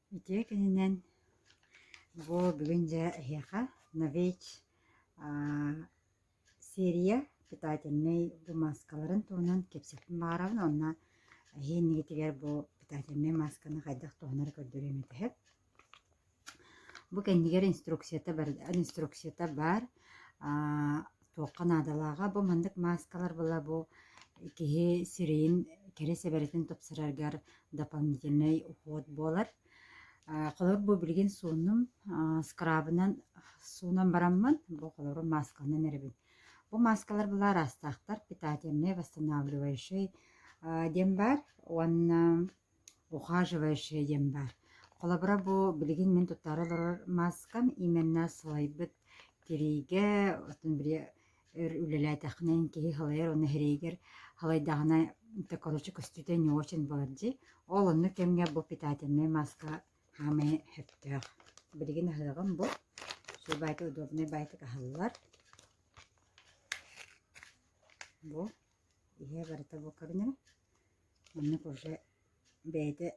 Үтүө күнүнэн бу бүгүн дьэ эһиэхэ Новейч серия питательнай бу мааскаларын туһунан кэпсэппин баҕарабын уонна эһиги иннигитигэр бу питательнай маасканы хайдах туһанары көрдөрүөм этэ. Бу кэннигэр инструкцията бар инструкцията баар туохха наадалааҕа бу маннык мааскалар была бу киһи сирэйин кэрэ сэбэрэтин тупсарарыгар дополнительнай уход буолар. Холобур бу билигин сууннум скрабынан суунан бараммын бу холобур маасканан эрэбин. Бу мааскалар была араастаахтар питательный восстанавливающий диэн баар уонна Ухаживающая диэн баар. Холобура, бу билигин мин туттаары олорор мааскам именно сылайбыт тириигэ, оттон били өр үлэлээтэххинэ киһи халайар уонна сирэйигэр халайдаҕына это короче көстүүтэ не очень буолар дии. Ол оннук кэмҥэ бу питательнай мааска хаамай сөптөөх. Билигин аһыаҕым бу. Үчүгэй баайдык удобнай баайдык аһыллар. Бу иһэ барыта бу көрүнэрэ. Оннук уже бэйэтэ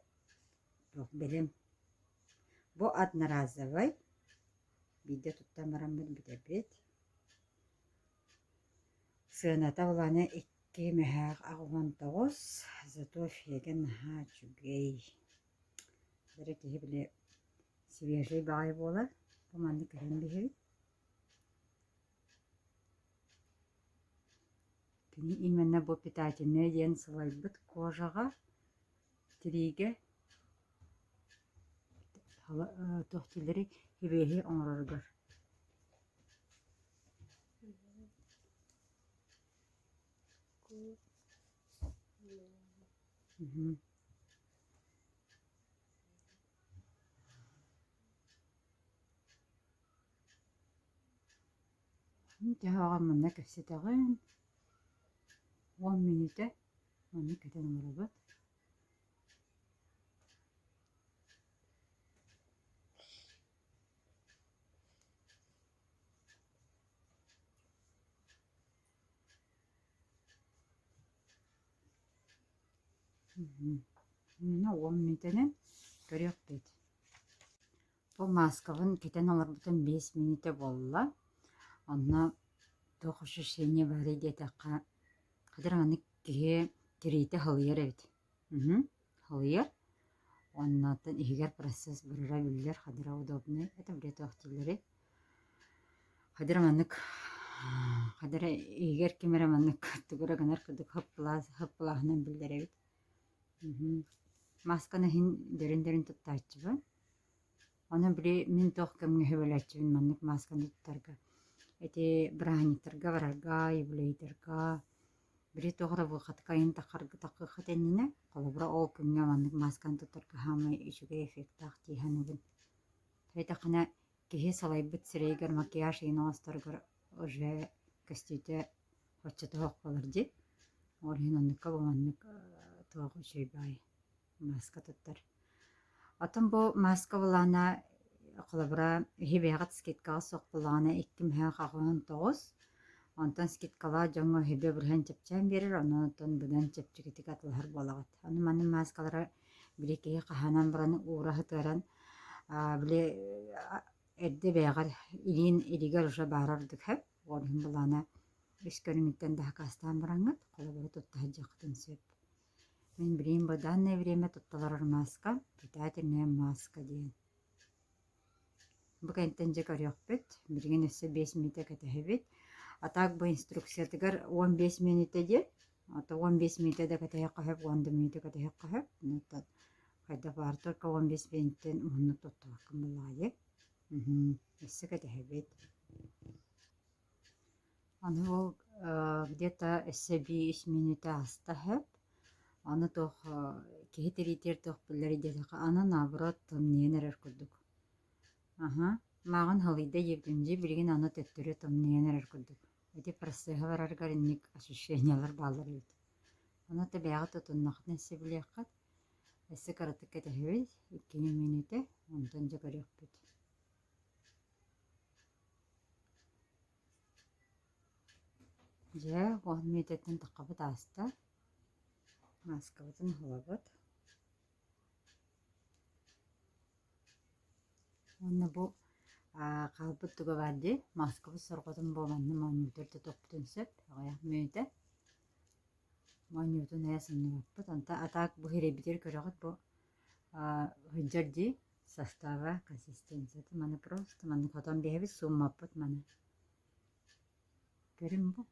туох бэлэм. Бу одноразовай, биирдэ туттан бараммыт бүтэбит. Сыаната былаана икки мөһөөх 89, зато эфигэ наһаа үчүгэй. Эрэ киһи били свежий баҕайы буолар. Бу маннык көрөн биһиги. Кини именно бу питательнай диэн сылайбыт кожаҕа, тириигэ туох дииллэрий хибиэһи оҥороругар. Төһөҕө манна кэпсэтэҕин, уон мүнүүтэ маннык кэтэн олоробут. Уон мүнүүтэнэн көрүөхпүт. Бу мааскабын кэтэн олорбутум биэс мүнүүтэ буолла. Онно туох ощущение баарый диэтэххэ, хадыр маннык киһи тириитэ халыйар эбит. Мм халыйар. Оннуттан иһигэр процесс барара биллэр, хадыра удобный. Это бля туох дииллэрий? Хадыр маннык хадыра иһигэр ким эрэ маннык тугу эрэ гынар курдук хаппылаас хаппылааһынан биллэр эбит. Мм Маасканы иһин дөрүн-дөрүн туттааччыбын. Ону били мин туох кэмҥэ сөбүлээччибин маннык маасканы туттарга. Ити бырааһынньыктарга барарга, юбилейдарга, били туох эрэ буолхатык айан таххыаххыт иннинэ, холобура ол күҥҥэ маннык маасканы туттарга саамай үчүгэй эффектаах дии саныыбын. Этэххинэ киһи салайбыт сирэйигэр макияж игин оҥосторугар уже көстүүтэ оччотоох буолар дии. Ол иһин оннукка бу маннык туох үчүгэй баҕайы мааска туттар. Оттон бу мааска былаана холобура иһи бэйэҕит скидкаҕа суох буоллаҕына икки мөһөөх 89, онтон скидкалаах дьоҥҥо иһирдьэ бырыһан чэпчээн биэрэр, онон оттон быдан чэпчэкитик атылаһар буолаҕыт. Аны маннык мааскалары били киһи хаһаанан баран уура сытыаран били эрдэ бэйэҕэр илиин илигэр уже баара ордук сөп. Ол иһин былаана үс көрүҥүттэн да сакаастаан бараҥҥыт холобура тутта сылдьыаххытын сөп. Мин билигин бу данное время тутта олорор мааска питательная маска диэн. Бу кэнниттэн дьэ көрүөхпүт. Билигин өссө биэс мүнүүтэ кэтэһэбит. А так бу инструкциятыгар 15 мүнүүтэ диэн. Ото 15 мүнүүтэ да кэтэһиэххэ сөп, 10 да мүнүүтэ кэтэһиэххэ сөп. Онтон хайдах баар только 15 мүнүүттэн уһуннук туттубаккын буоллаҕа дии. Өссө кэтэһэбит. Аны ол где-то өссө биир мүнүүтэ ааста сөп. Аны туох киһи тириитигэр туох биллэрий диэтэххэ, аны наоборот тымныйан эрэр курдук. Аһа, мааҕын халыйда диэбитим дии, билигин аны төттөрү тымныйан эрэр курдук. Ити процеһа барарыгар инник ощущениелар бааллар эбит. Ону да бэйэҕит тутуннаххытына өссө билиэххит. Өссө кыратык кэтэһэбит, иккини мүнүүтэ, онтон дьэ көрүөхпүт. Дьэ, уон мүнүүтэттэн таххабыт ааста. Мааскабытын уһулабыт. Уонна бу хаалбыт туга баар дии, мааскабыт сорҕотун буоланна моонньуутугар тутуохпутун сөп, аҕыйах мүнүүтэ. Моонньуутун эйэ самныбаппыт. Онтон а так бу сирэйбитигэр көрөҕүт бу сылдьар дии состава, консистенцията маны просто маннык хотон биэһэбит, сууммаппыт маны. Көрүҥ бу.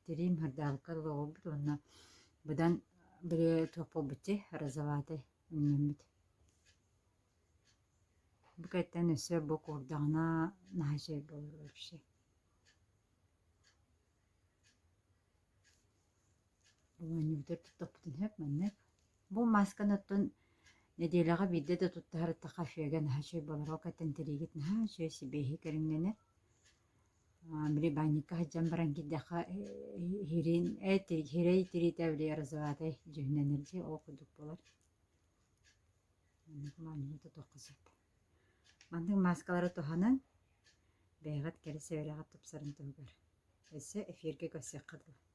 Тириим хардаабыкка дылы оҕолбут уонна быдан били туох буолбут дии розоватай өҥнөммүт. Бу кэттэн өссө бу куурдаҕына наһаа үчүгэй буолар вообще. Оонньуубутугар туттахпытын сөп маннык. Бу маасканы оттон нэдиэлэҕэ биирдэ да туттаһарыттахха кафега наһаа үчүгэй буолар. Ол кэттэн тириигит наһаа үчүгэй сибиэһэй көрүҥнэнэр. Били баанньыкка сылдьан баран киирдэххэ иһирин сирэй тириитэ били розоватай дьүһүннэнэр дии ол курдук буолар. Маннык моонньуну тутуохха сөп. Маннык мааскалары туһанан бэйэҕит кэрэ сэбэрэҕит тупсарын туһугар. Өссө эфиргэ көрсүөххэ дылы.